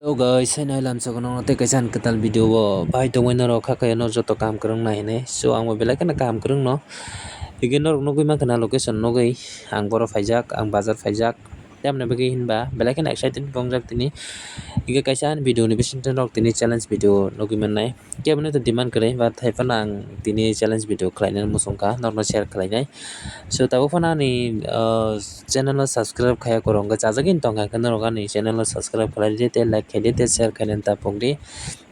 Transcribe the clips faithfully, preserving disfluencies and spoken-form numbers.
Hello guys, hai nai lamsok no tei kaisa ang kwtal video o bai tongwi norok kha khe no joto kaham kwrwng nai hinwi. So ang bo belai kheno kaham kwrwng no. Hige norok nugwi mankha na location nugwi ang boro phaijak, ang bazar phaijak. Tamni bagwi hinba belai kheno excited wngjak tini. Hige kaisa ani video ni bisingtwi norok tini challenge video nugwi mannai. Kebo no to demand kwrwi, but hai phano ang tini challenge video khlainani muchung kha, norokno share khlainai. So, tabuk phano ani, ah, channel o subscribe khaiya kwrwng wngkha, chajagwi tongkha khe norok ani channel o subscribe khlai di tei like khai di tei share khainani ta pok di.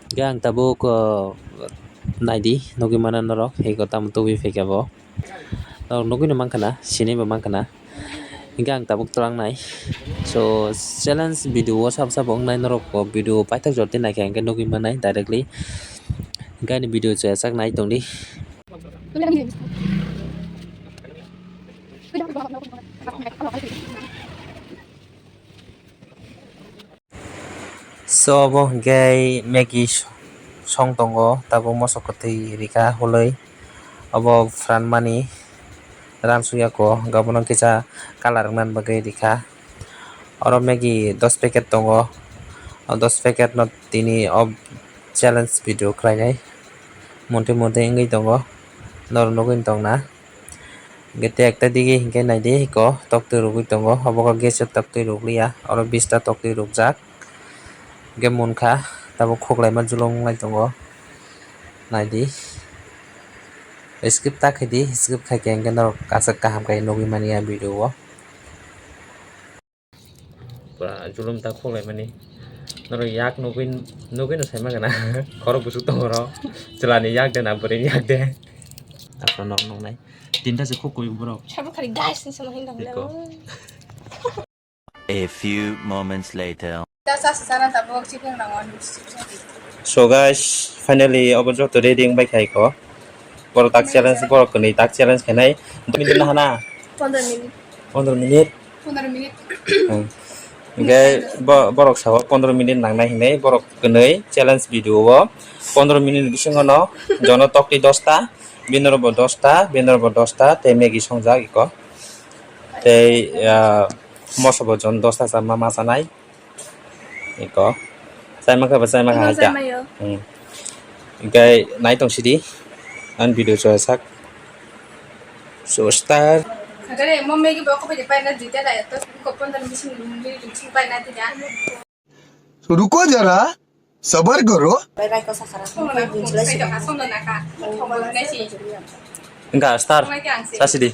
Hwnkhe ang tabuk, ah, naidi, nugwi mano norok, eko tamo tubui phaikha bo. Norok nugwino mankha na, sinibo mankha na. Hingke ang tabuk twlang nai. So, challenge video o sabo sabo wngnai norok o video paithak jor tei naikha hingke nugwi mannai directly. Hingke ani video chayajak nai tongdi. So, obo hwnkhe Maggi song tongo, tabuk moso kwtwi rikha hului. Obo phuranmani ram suyako, hwnkhe abono kisa colour wngnani bagwi rikha. Oro Maggi dos packet tongo, o dos packet no tini o challenge video khlainai, montwi montwi wngwi tongo, norok nugwi tongna. Hingke tei ekta dige hingke naidi eko toktwi rwgwi tongo, obo khe gas o toktwi rwgliya, oro bista toktwi rwkjak. Hingke munkha tabuk khuklaima julung wnglai tongo, naidi skip ta khaidi, skip khaikhe hingke norok aswk kaham khe nugwi manya video o. Pura julum ta khok lai mani. Norok yak nugwi, nugwi no sai mangana. Khorok buchuk tongo oro. Chwla ni yak de na bwrwi ni yak de. Aswk nok nuknai. Tinta se khok koi borok. Sabo khali guys ni sama hin dong le. Iko. A few moments later. So guys, finally obo joto ready wngbai khai ko. Borok tak challenge, borok kwnwi tak challenge khainai. Minute na hana? Pondro minute. Pondro minute? Pondro minute. Hmm. Hingke bo-, borok sao pondro minute nangnai hinwi borok kwnwi challenge video o pondro minute bisingo no jono tokti dosta, binoro bo dosta, binoro bo dosta, tei Maggi songjak iko. Tei, ah, moso bo jon dosta cha ma, ma chanai. Iko. Chai mankha ba chai mankha hai ta. Chai mayo. Hmm. Hingke nai tong sidi. Ang video choi sak. So star. Agare mo Maggi bo ko pai na dite da to ko pondro minute ni minute ni pai na dite. रुको जरा, सबर करो। Wngkha star. Sa sidi.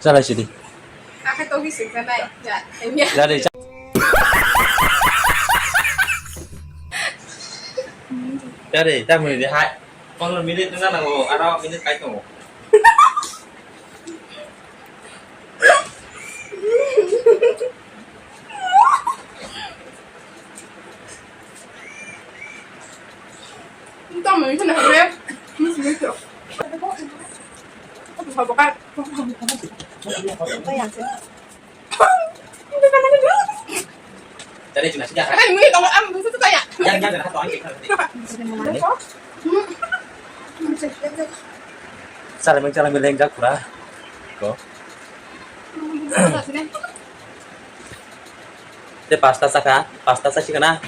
Chalai sidi. Jari cha-, jari, ta muni di hai. Pondro minute wngna nango, aro minute kai tongo. Tadi cuma sejak. Hai, mui tong am, busu tu kaya. Yang, yang, yang, yang. Salameng, salameng, lengjak pura. Ko. Te pasta saka, pasta sasi kana?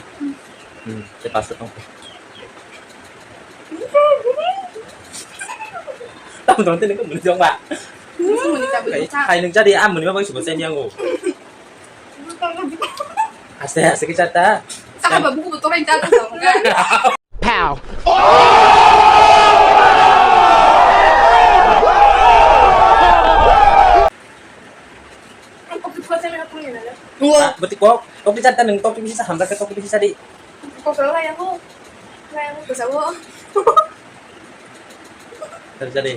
Hmm, te pasta tong. Tamo tong tini ko muni jong ba. Hai, hai nung jadi am muni ba bang subo sen yang o. Aste, aste ke chata. Saka ba buku betul yang jatuh dong kan. Pow. Ang kok di kuasa merah pun ya, nada. Ah, berarti kok, kok di chata nung, kok di bisa hamzah ke, kok di bisa di. Kok salah lah yang aku, lah yang aku sawo. Jadi, jadi.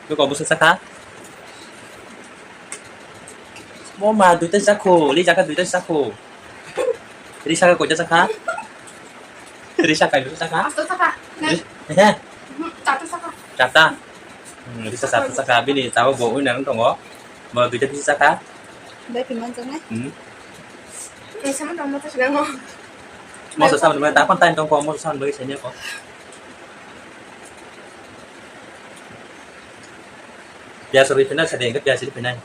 Lu kok busuk saka? Mo ma duita sako, li jaka duita sako. Risa ka koita saka? Risa ka duita saka? Asta saka. Ri-, he? Mhm, satu saka. Sata. Hmm, risa satu saka bini tahu bo uinan tongo. Bo duita bisa saka. Bai piman jong nai. Hmm. Kaisa mo tong mo to sigang mo. Mo to saman bai ta kon tain tong ko mo to saman bai senya ko. Piyas rwi phinai sadi hingke piyas rwi phinai.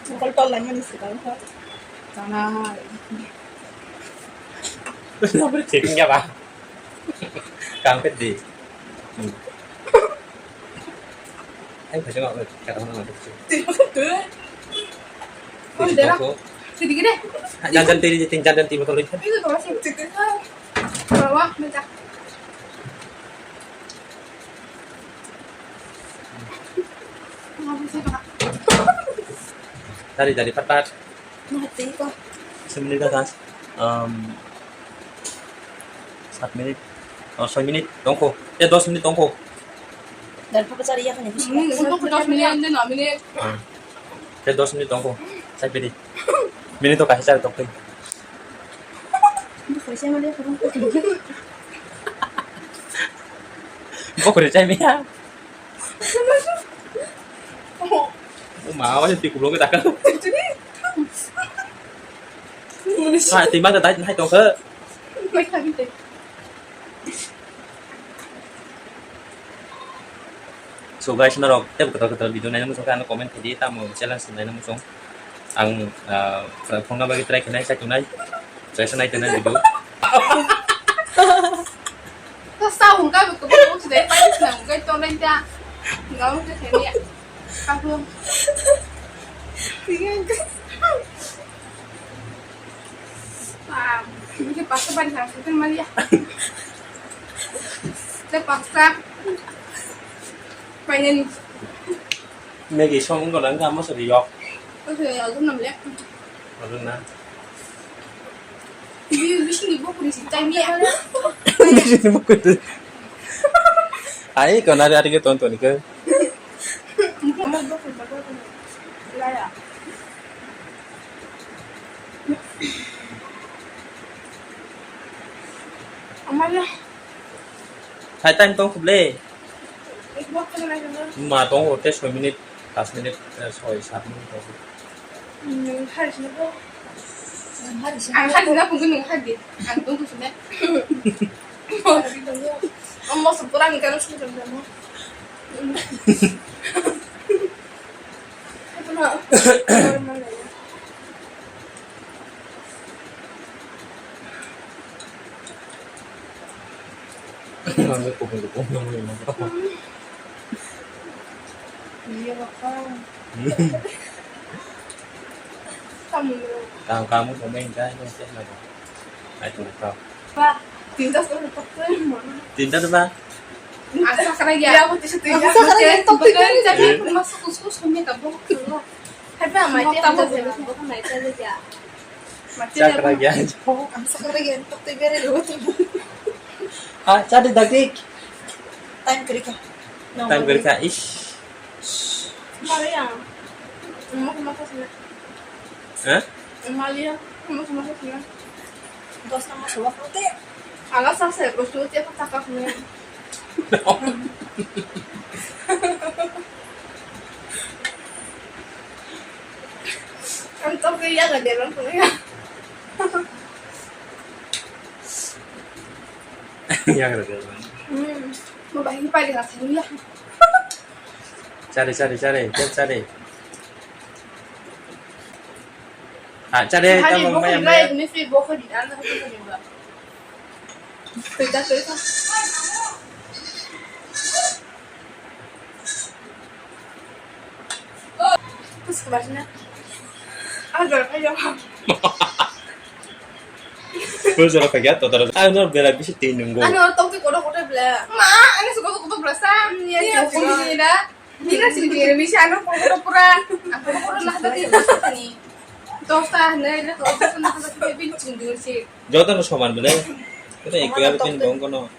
Mokol tol laimani swkang kha. Tanai. Checking ya ba? Kang pet di. Hmm. Ai, phaisa ma, kata mana ma. Twi. Twi. Twi. Twi. Twi. Jan jan twi, tin jan jan twi botol. Twi. Twi. Twi. Dari, dari, pat, pat. Six minute dah, guys. Um, sat minute. Oh, soi minute tongkho. Ya, dos minute tongkho. Dan papa cari ya kan ya. Hmm, untuk dos minute, nanti enam minute. Hmm. Ya, dos minute tongkho. Saya pilih. Minute to kasih cari tongkho. Ini kerja mana ya, kurang. Kok kerja ini ya? O ma, o twi kublok khe dakha. Ha, twi ma khe dai hai tong khe. So guys, norok tebo kwtal kwtal video naina muchung khe ano comment khe di, tamo challenge naina muchung. Ang, ah, phone na bagwi try khe nai, sai tongnai. Try khe nai tongnai video. Kasa hungka be kebo kebo chidai pai sina hungka to nai ta. Ngau ke theni. Aku. Tinggal ke. Ah, ini pasta ban sang sih mali ya. Te pasta. Panen. Negi song ko lang ka mo sori yok. Oke, aku nam lek. Ado na. Bi-, bising ibu kurisi time ya. Bising ibu kurisi. Ai, kau nari hari ke tonton ke. Laya. Amanya. Hai time tong khuble. Ma tong o te soi minute, pas minute, eh, soi sat minute tong. Hmm, hari sini po. Ang hari sini po. Ang hari sini po, ang hari di. Ang tong sini. Ang mau sepura nih kalau sudah mau. Apa nak? Ang kupon-kupon ng lima. Iya, Kak. Kamu. Kamu, kamu komen ka, ini siapa, Kak? Ayo, Kak. Ba, tinta sa ulo tokto mo. Tinta ba? Ang sakra ya. Ya, buti sa tinta. Ang sakra ya, tokto ya. Jadi, masuk kuskus kami ka bo. Hai ba, mai te, mai te, mai te ya. Chakra gyan. Ang sakra gyan, tok te bere lo to. Ah, chadi dakik. Time kiri ka. Time kiri ka, ish. Maria. Mo ko mata sina. Eh? Maria, mo ko mata sina. Dos nama suwak te. Ala sa se ko su te pa taka ne. Ang tawk khe yagra derma phunukya. Yagra derma. Hmm. Mo bai ni pari na thangya. Chare, chare, chare, chare, chare. Ah, chare, tamo maya, maya. Ni fi bokho di, ano ko ni ba. Tui ta, tui ta. Terus ke mana? Ah, jangan aja. Terus orang kaget tuh terus. Ah, no, bela bisa tinung gua. Ano, tong ke kodo kodo bela. Ma, ano suka kodo kodo bela sa. Iya, iya, iya, iya. Nina sini dia bisa ano kodo kodo pura. Aku kodo lah tadi ni. Tosta, ne, ne, tosta, ne, tosta, ne, bin ching dun si. Joto no soman bele. Kene ekko yar bin bong kono.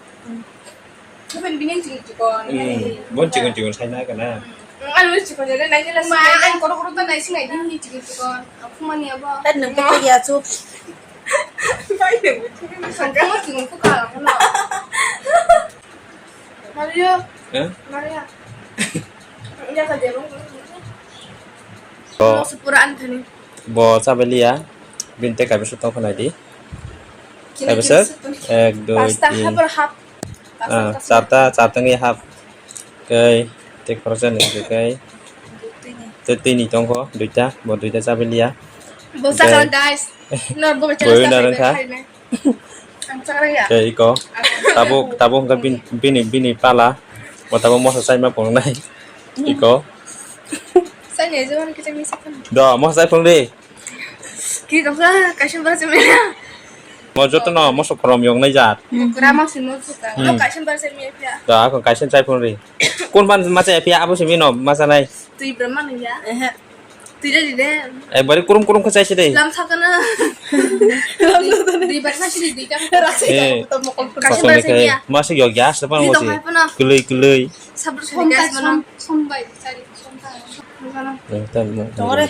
Bukan bini yang chikon chikon. Hmm, bon chikon chikon sai na kana. Hmm, anu chikon jare nai jela. Ma, an koro koro ta nai singai din ni chikon chikon. Aku mani abo. Tad nang kete ya chup. Bai de buti ni sangka. Aku chikon ku ka aku na. Maria. Eh? Maria. Ya ka de bong. Oh. Sepura an thani. Bo chabaliya, bini tei kaisa tong kha nai di. Kaisa, ek, dui, pasta tin. Hapar hap. Ah, charta, charta wngwi hap. Kai, tei khoroksa ni kai. Tei tini tongkho duita, bo duita chabai liya. Bo sakha, guys. No, bo boywi na rwngkha. Ang sakha ya. Tei iko. Tabuk, tabuk wngkha bin-, bini, bini pala. Bo tabuk moso chaima phunuknai. Iko. Chaini jemon kiching misa phano. Do, moso chai phunukdi. Ki tongsa, kaisa bar chaima. Mo joto no moso khorom yoknai jat. Kura moso no suka. Hmm. Kaisa bar chaima phiya. Do, ako kaisa chai phunukdi. Kun ban ma chai phiya, abo simi no ma chanai. Twi brahma nang ya? Ehe. Twi re de. Ekbari kurum kurum khe chaisi de. Lam sakana. Di bar ma sini di kam. Eh. Kaisa bar chaima. Masuk yo gas depan. Ni tong hai pano. Kelei kelei. Sabur som gas mano. Som bai sari som ta. Tore.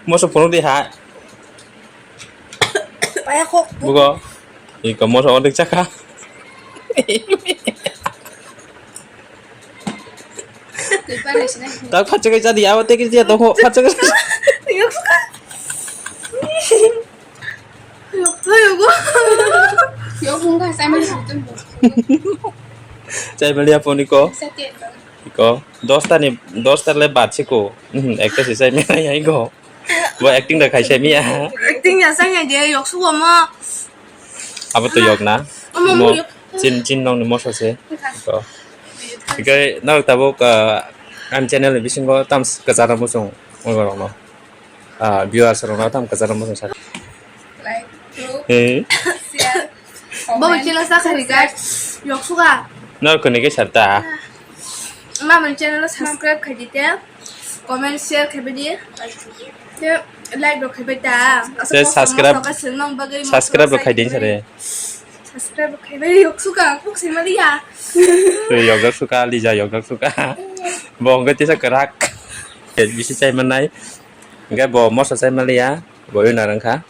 Moso phunukdi ha. Paya kok. Bugo. Iko moso odik chakha. Tak phatchakai chadi, abo teki dia tongkho, phatchakai. Yok suka. Yok, yok. Yok, enggak, saya masih itu. Chai maliya phone iko. Iko, dosta ni, dosta le bat siko. Mhm, ekta si chai maliya iko. Bo acting da khai chai miya. Acting ya sang ya je, yok suwa mo. Abo to yok na. Amo mo yok. Chin, chin nong ni moso se. Iko. Iko, nok tabuk, ah, an channel ni bisingo tam s-, kachara musung, ongorok no. Ah, viewers rok no tam kachara musung sa. Like, eh. Share, bo comment, channel sa khari guys. Yok suka. Nor kuni ke sarta. Ma mon channel subscribe khai di te. Comment share khai di. Te like rok khai ta. Te subscribe. Subscribe rok khai di sare. Subscribe rok khai di yok suka. Kuk si mali ya. Te yok suka, lija yok suka. Bo ngai tisa kerak. Bisi chai manai. Ngai bo moso chai mali ya. Bo yuna rang kha.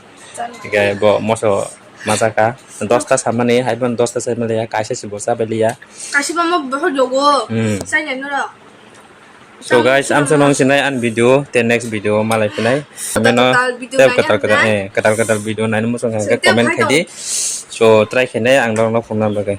Hinkhe bo moso masa kha. Dosta samani, hai phano dosta samani ya, kaisa se bo chabai liya. Kaisa bo mo bohor jogo. Hmm. Sai ya noro. So guys, amsa nong sinai an video, te next video malai phinai. Ameno tei katal katal, eh, katal katal video naini muchung hangkhe comment khai di. So try khainai ang norok no phunukna bagwi.